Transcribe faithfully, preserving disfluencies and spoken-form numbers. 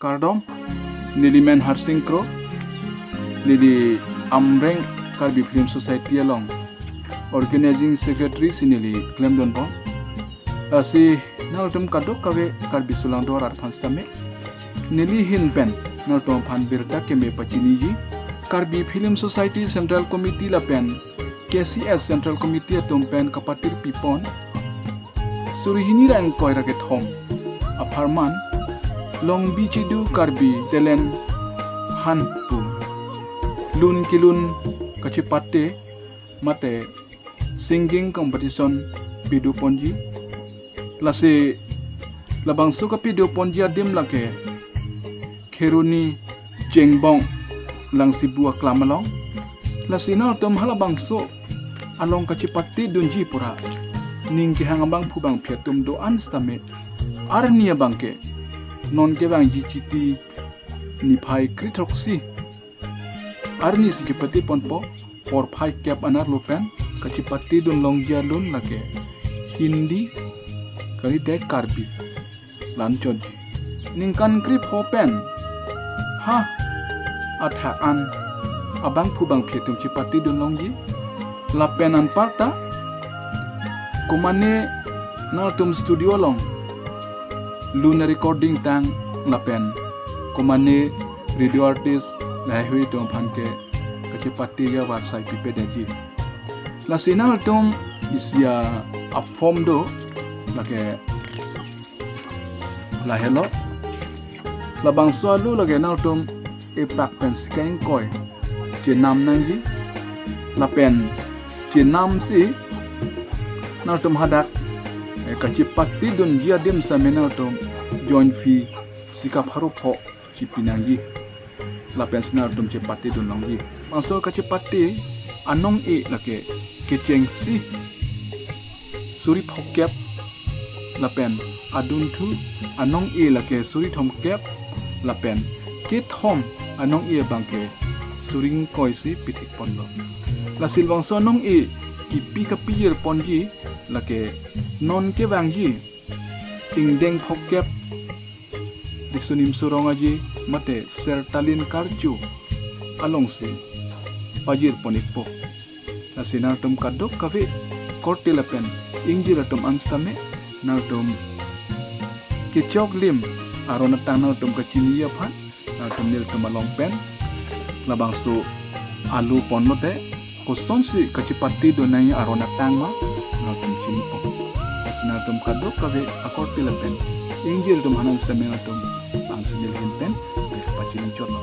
Kardom, neli men Harsing Kro, neli Amreng Karbi Film Society along organizing secretary si neli klemdunpon. Lasi nangtum kadokave Karbi Sulang Dorat aphan sitame neli ahin pen nangtum aphan birta keme pachiniji. Karbi Film Society Central Committee lapen K C S Central Committee atum pen kapatir pipon suri hini ra ingkoi ra kethom apharman Longbi Chidu Karbi Talent Hunt pu lun kelun kachepate mate singing competition piduponji. Lasi labangso kapiduponji adim lake Kheroni Chengbong Langsibu aklam along. Lasi nangtum halabangso along kachepatedunji pura ning kehang abangphu bangphi atum do-an sitame arni abangke non kevangji Chiti niphai kre-throksi arni si kepateponpo, porphai kep anerlo pen kachepatedun longji alun lake Hindi kalite Karbi la-an chotji. Ningkan krepho pen ha athak an abangphu bangphi atum chepatedun longji. Lapen anparta komane nangtum studio along lun recording tang lapen komane radio artist lahaihui atum aphan ke kachepate ya varsai pipedeji. Lasi nangtum isi a-form do lake lahelo. Labangso alu lake nangtum eprak pen sika ingkoi chenam nangji. Lapen chenam si nangtum hadak eh, kachepatedunji adim sitame nangtum joint fee sika pharo pho chipi nangji. Lapen si nangtum chepatedun longji. Bangso kachepate anong-e lake kechengsi suri phokep lapen adunthu anong-e lake suri thomkep lapen kethom anong-e abangke suri ingkoi si pithikponlo. Lasi labangso anong-e kipi kapijirponji lake non kevangji ingdeng phokep Disu Nimso Rong Aje mate Sertalin Karcho alongsi pajirpon-ikpo. Lasi nangtum kadokave korte lapen ingjir atum an sitame nangtum kechoklim aron atang nangtum kachini aphan nangtum nelitum along pen labangso alu ponlote kosonsi kachepatedun nangji aron atang ma nangtum chinipo. Lasi nangtum kadokave akorte lapen ingjir atum aphan sitame nangtum bangsi neli ahin pen pachini chotlo.